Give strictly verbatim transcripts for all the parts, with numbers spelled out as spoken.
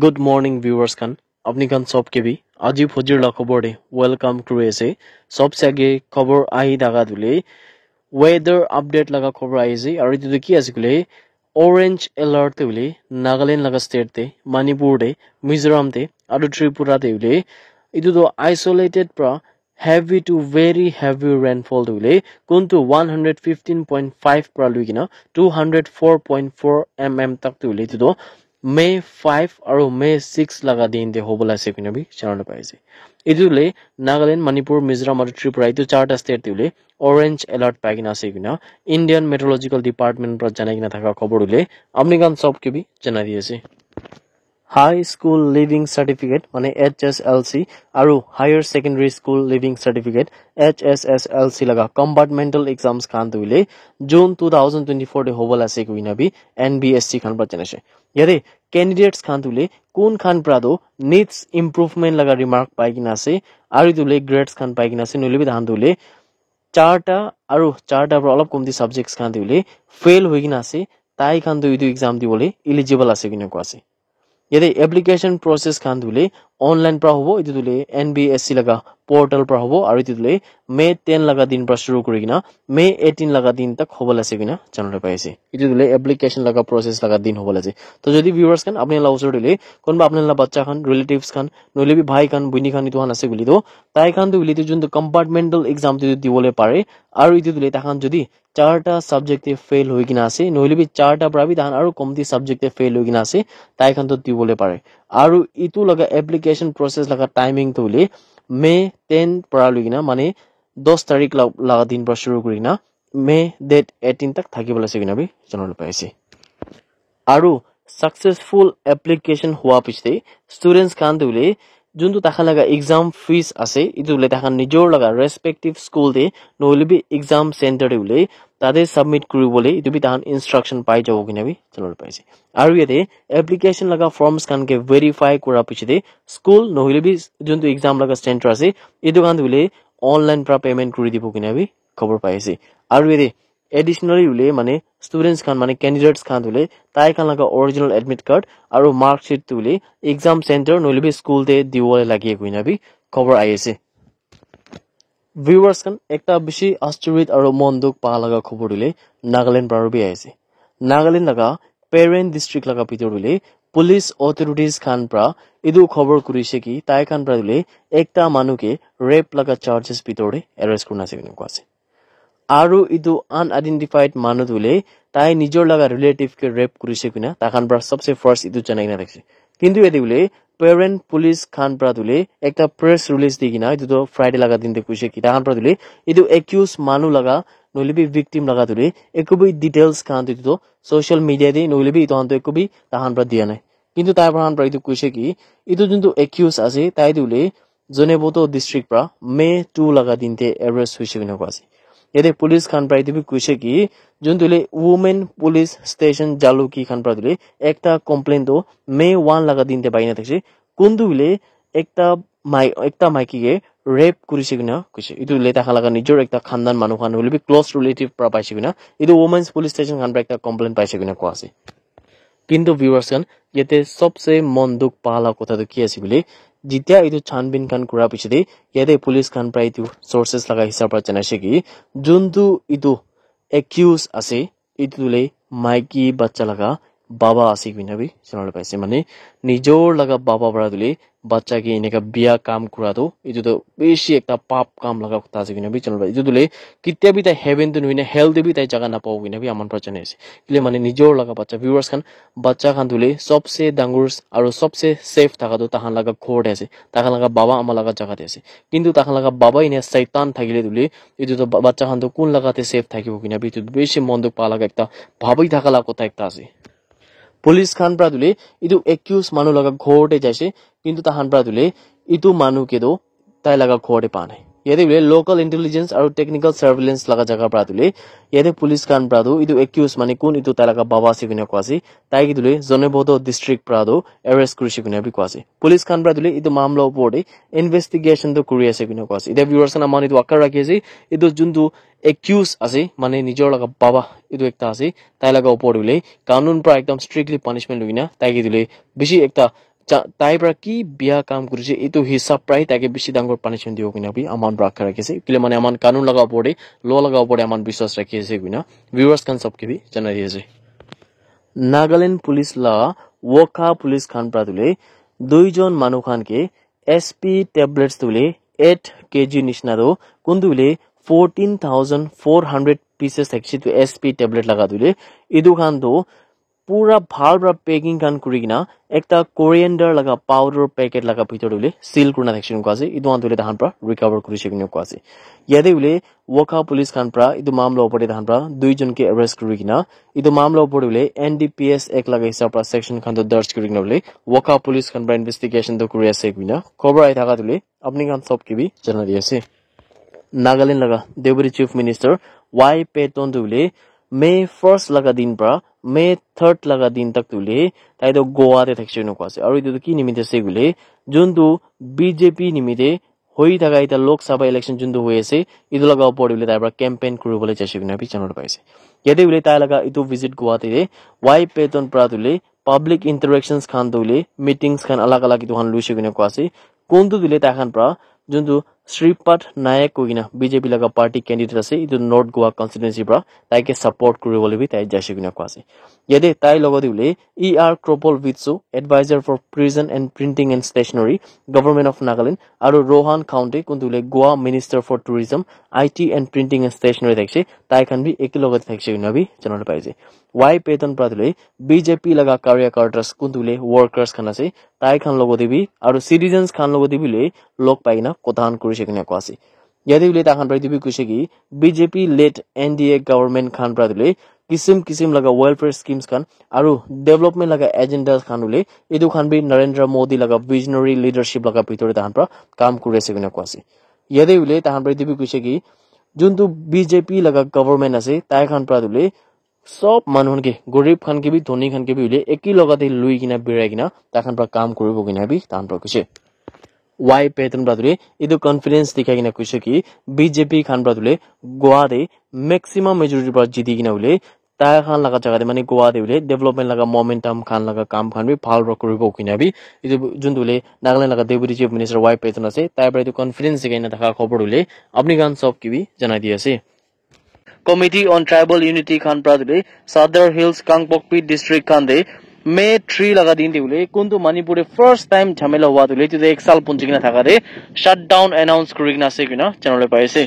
Good morning, viewers khan. Apni khan sob ke bhi aji phojir la khobor de welcome kuri ase. Sob se age khobor ahi thaga tu hoile weather update laga khobor ahi ase. Aru etu tu ki ase koile, orange alert te hoile Nagaland laga state te, Manipur te, Mizoram te, aru Tripura te hoile etu tu isolated pra heavy to very heavy rainfall tu hoile kuntu one hundred fifteen point five pra lui kena two hundred four point four mm tak tu hoile etu tu May five aru May six laga din te hobola ase koina bi janabole pai ase. Etu hoile Nagaland, Manipur, Mizoram aru Tripura etu charta state te hoile orange alert pai kena ase koina Indian Meteorological Department pra janai kena thaka khobor hoile apni khan sob ke bi janai di ase. High School Leaving Certificate mane H S L C aru Higher Secondary School Leaving Certificate, H S S L C laga compartmental exams khan tu hoile June two thousand twenty-four te hobola ase koina bi N B S C khan pra janai ase. Yate candidates khan tu hoile kun khan pra tu needs improvement laga remark pai kena ase aru etu hoile grades khan pai kena ase, nohoile bi tahan tu hoile charta aru charta pra olop komti subjects khan tu hoile fail hoi kena ase, tai khan tu etu exam dibole eligible ase koina koa ase. Yate application process khan tu hoile online pra hobo, etu tu hoile N B S C laga portal pra hobo aru etu tu hoile May ten laga din pra shuru kuri kena May eighteen laga din tak hobola ase koina janabole pai ase. Etu tu hoile application laga process laga din hobola ase. To jodi viewers khan apni la osor te hoile kunba apni la bacha khan, relatives khan, nohoile bi bhai khan, buini khan etu khan ase koile tu tai khan tu hoile tu juntu compartmental exam tu dibole pare aru etu tu hoile tai khan jodi charta subject te fail hoi kena ase, nohoile bi charta pra bi tahan aru komti subject te fail hoi kena ase, tai khan tu dibole pare. Aru etu laga application process laga timing tu hoile May ten pra lui kena mane dos tarik la, laga din pra shuru kuri kena May date eighteen tak thaki bola ase koina bi janabole pai ase. Aru successful application hua piche te students khan tu hoile juntu takhan laga exam fees ase, etu hoile takhan nijor laga respective school te nohoile bi exam center te hoile tate submit kuri bole etu bi tahan instruction pai jabo koina bi janabole pai ase. Aru yate application laga forms khan ke verify kura piche te school nohoile bi juntu exam laga center ase, etu khan tu hoile online pra payment kuri dibo koina bi khobor pai ase. Aru yate additionally hoile mane students khan mane candidates khan tu hoile tai khan laga original admit card aru mark sheet tu hoile exam center nohoile bi school te dibole lage koina bi khobor ahi ase. Viewers khan, ekta bishi aschoriyo aru mon dukh pa laga khobor tu hoile Nagaland pra bi ahi ase. Nagaland laga Peren district laga bitor tu hoile police authorities khan pra etu khobor kurise ki tai khan pra tu hoile ekta manu ke rape laga charges bitor te arrest kurina ase koina koa ase. Aru etu unidentified manu tu hoile tai nijor laga relative ke rape kurise koina tai khan pra sabse first etu janai kena thakise. Kintu yate hoile Peren police khan pra tu hoile ekta press release di kena etu tu Friday laga din te koise ki tai khan pra tu hoile etu accused manu laga nohoile bi victim laga tu hoile eku bi details khan tu etu tu social media te nohoile bi etu khan tu eku bi tai khan pra dia nai. Kintu tai pra khan pra etu koise ki etu juntu accused ase tai tu hoile Zunheboto district pra May two laga din te arrest hoise koina koa ase. Yate police khan pra etu bi koise ki juntu hoile women police station Jaluki khan pra tu hoile ekta complaint tu May one laga din te pai kena thakise. Kuntu hoile ekta mai ekta maiki ke rape kurise koina koise. Etu hoile takhan laga nijor ekta khandan manu khan hoile bi close relative pra paise koina etu women's police station khan pra ekta complaint paise koina koa ase. Kintu viewers khan, yate sobse mon dukh pa la kotha tu ki ase koile, jetia etu chanbin khan kura piche te yate police khan pra etu sources laga hisab pra janaise ki juntu etu accused ase, etu tu hoile maiki bacha laga baba ase koina bi janabole paise. Mane nijor laga baba pra tu hoile bacha ke eneka bia kam kura tu etu tu bishi ekta pap kam laga kotha ase koina bi janabole paise. Etu tu hoile ketia bi tai heaven tu nohoi na hell te bi tai jaga napabo koina bi aman pra janai ase. Kile mane nijor laga bacha, viewers khan, bacha khan tu hoile sobse dangor aru sobse safe thaka tu takhan laga ghor te ase, takhan laga baba ama laga jaga te ase. Kintu takhan laga baba enia Satan thakile tu hoile etu tu ba- bacha khan tu kun laga te safe thakibo koina bi etu bishi mon dukh pa laga ekta bhabi thaka laga kotha ekta ase. Police khan pra tu hoile etu accused manu laga ghor te jaise, kintu takhan pra tu hoile etu manu ke tu tai laga ghor te pa nai. Yate hoile local intelligence aru technical surveillance laga jaga pra tu hoile yate police khan pra tu etu accused mane kun etu tai laga baba ase koina koa ase, tai ke tu hoile Zunheboto district pra tu arrest kurise koina bi koa ase. Police khan pra tu hoile etu mamla opor te investigation tu kuri ase koina koa ase. Etia viewers khan aman etu akar rakhi ase, etu juntu accused ase mane nijor laga baba etu ekta ase, tai laga opor te hoile kanun pra ekdum strictly punishment loi kena tai ke tu hoile bishi ekta cha- tai pra ki bia kam kurishe, etu hisab pra hi taike bishi dangor punishment dibo koina bi aman pra rakha rakhi ase. Kile mane aman kanun laga opor te, law laga opor te aman biswas rakhi ase koina. Viewers khan sob ke bi janai di ase. Nagaland Police la Wokha Police khan pra tule duijon manu khan ke S P tablets tule eight K G nishina do kuntu le fourteen thousand four hundred pieces thakishe tu S P tablet laga tule etu khan tu pura bhal pra packing khan kuri kena ekta coriander laga powder packet laga bhitor te hoile seal kurina thakishe koina koa ase. Etu khan tu hoile tahan pra recover kurishe koina koa ase. Yate hoile Wokha police khan pra etu mamla opor te tahan pra duijon ke arrest kuri kena etu mamla opor te hoile N D P S Act laga hisab pra section khan tu darj kuri kena hoile Wokha police khan pra investigation tu kuri ase koina khobor ahi thaka tu hoile apni khan sob ke bi janai di ase. Nagaland laga Deputy Chief Minister Y Patton tu hoile May first laga din pra May third laga din tak tu hoile tai toh Goa te thakishe koina koa ase. Aru etu tu ki nimite ase koile, juntu B J P nimite hoi thaka eta Lok Sabha election juntu hoi ase, etu laga opor te hoile tai pra campaign kuribole jaishe koina bi janabole pai ase. Yate hoile tai laga etu visit Goa te Y Patton pra tu hoile public interactions khan tu hoile meetings khan alag alag etu khan loishe koina koa ase. Kuntu tu hoile tai khan pra juntu Sripad Nayak koi kena B J P laga party candidate ase, etu North Goa constituency pra tai ke support kuribole bi tai jaishe koina koa ase. Yate tai logot te hoile E R Kropol Vitsu, advisor for prison and printing and stationery, Government of Nagaland, aru Rohan Khaunte, kuntu hoile Goa Minister for Tourism, I T and Printing and Stationery thakishe, tai khan bi eke logot thakishe koina bi janabole pai ase. Y Patton pra tu hoile B J P laga karyakartas kuntu hoile workers khan ase, tai khan logot te bi aru citizens khan logot te bi hoile log pai kena kotha khan kurishe koina koa ase. Yate hoile tai khan pra etu bi koishe ki B J P led N D A government khan pra tu hoile kisim kisim laga welfare schemes khan aru development laga agendas khan hoile etu khan bi Narendra Modi laga visionary leadership laga bhitor te tai khan pra kam kuri ase koina koa ase. Yate hoile tai khan pra etu bi koishe ki juntu B J P laga government ase tai khan pra tu hoile sob manu khan ke, gorib khan ke bi, dhoni khan ke bi hoile eki loga te lui kena birai kena tai khan pra kam kuribo koina bi tai khan pra koishe. Y Patton pra tu hoile etu confidence dikhai kena koishe ki B J P khan pra tu hoile Goa te maximum majority pra jiti kena hoile tai khan laga jaga te mane Goa te hoile development laga momentum khan laga kam khan bi bhal pra kuribo koina bi etu juntu hoile Nagaland laga Deputy Chief Minister Y Patton ase, tai pra etu confidence dikhai kena thaka khobor hoile apni khan sob ke bi janai di ase. Committee on Tribal Unity khan pra tu hoile Sadar Hills Kangpokpi district khan te May three laga din te hoile kuntu Manipur te first time jhamela hua tu hoile etu tu ek saal punji kena thaka te shutdown announce kuri kena ase koina janabole pai ase.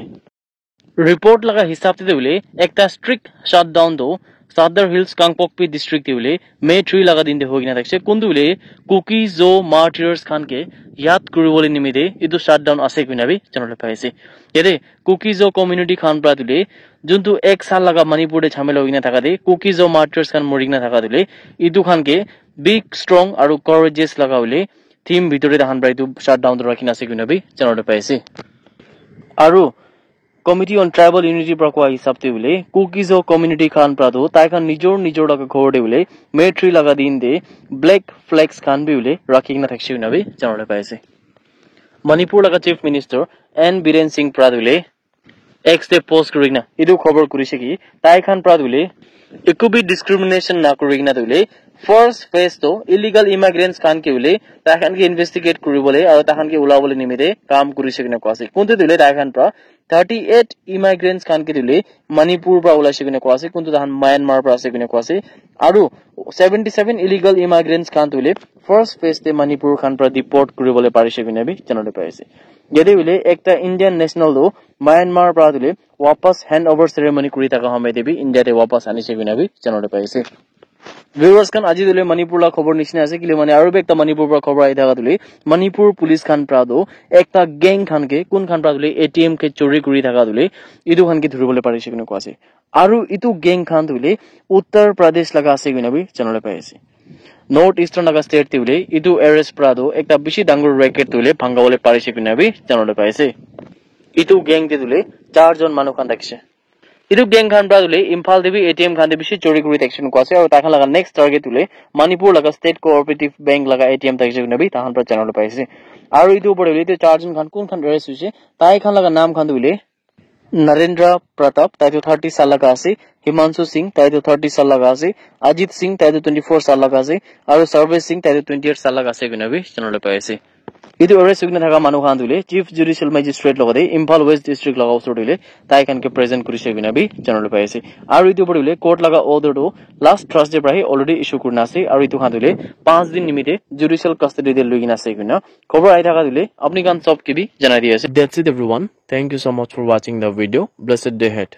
Report laga hisab te tu hoile ekta strict shutdown tu Sadar Hills Kangpokpi district te hoile May three laga din te hoi kena thakishe. Kuntu hoile Kuki-Zo martyrs khan ke yad kuribole nimite etu shutdown ase koina bi janabole pai ase. Yate Kuki-Zo community khan pra tu hoile juntu ek saal laga Manipur te jhamela hoi kena thaka te Kuki-Zo martyrs khan mori kena thaka tu hoile etu khan ke big, strong aru courageous laga hoile theme bhitor te tai khan pra etu shutdown tu rakhi kena ase koina bi janabole pai ase. Aru Committee on Tribal Unity pra koa hisab te hoile Kuki-Zo community khan pra tu tai khan nijor nijor laga ghor te hoile May three laga din te black flags khan bi hoile rakhi kena thakishe koina bi janabole pai ase. Manipur laga Chief Minister N Biren Singh pra tu hoile X te post kuri kena etu khobor kurishe ki tai khan pra tu hoile eku bi discrimination na kuri kena tu hoile first phase to illegal immigrants khan ke hoile tai khan ke investigate kuribole aru tai khan ke ulabole nimite kam kurishe koina koa ase. Kuntu tu hoile tai khan pra thirty eight immigrants khan ke tu hoile Manipur pra ulaishe koina koa ase, kuntu tai khan Myanmar pra ase koina koa ase. Aru seventy seven illegal immigrants khan tu hoile first phase te Manipur khan pra deport kuribole parishe koina bi janabole pai ase. Yate hoile ekta Indian national tu Myanmar pra tu hoile wapas hand over ceremony kuri thaka hamay te bi India te wapas anishe koina bi janabole pai ase. Viewers khan, aji tu hoile Manipur la khobor nishina ase, kile mane aru bi ekta Manipur pra khobor ahi thaka tu hoile Manipur police khan pra tu ekta gang khan ke, kun khan pra tu hoile A T M ke chori kuri thaka tu hoile etu khan ke dhuribole parishe koina koa ase. Aru etu gang khan tu hoile Uttar Pradesh laga ase koina bi janabole pai ase. North Eastern laga state te hoile etu arrest pra tu ekta bishi dangor racket tu hoile bhangabole parishe koina bi janabole pai ase. Etu gang te tu hoile char jon manu khan thakishe. Etu gang khan pra tu hoile Imphal te bi A T M khan te bishi chori kuri thakishe koina koa ase, aru tai khan laga next target tu hoile Manipur laga State Cooperative Bank laga A T M thakishe koina bi tai khan pra janabole pai ase. Aru etu opor te hoile etu char jon khan kun khan arrest hoishe, tai khan laga naam khan tu hoile Narendra Pratap, tai tu thirty sal laga ase. Himanshu Singh, tai tu thirty sal laga ase. Ajit Singh, tai tu twenty-four sal laga ase. Aru Sarvesh Singh, tai tu twenty-eight sal laga ase koina bi janabole pai ase. Etu arrest hoikena thaka manu khan tu hoile Chief Judicial Magistrate logate Imphal West District laga osor tu hoile tai khan ke present kurise koina bi janabole pai ase. Aru etu opor tu hoile court laga order tu last Thursday pra hi already issue kurina ase. Aru etu khan tu hoile panch din nimite judicial custody te loi kena ase koina khobor ahi thaka tu hoile apni khan sob ke bi janai di ase. That's it everyone. Thank you so much for watching the video. Blessed day ahead.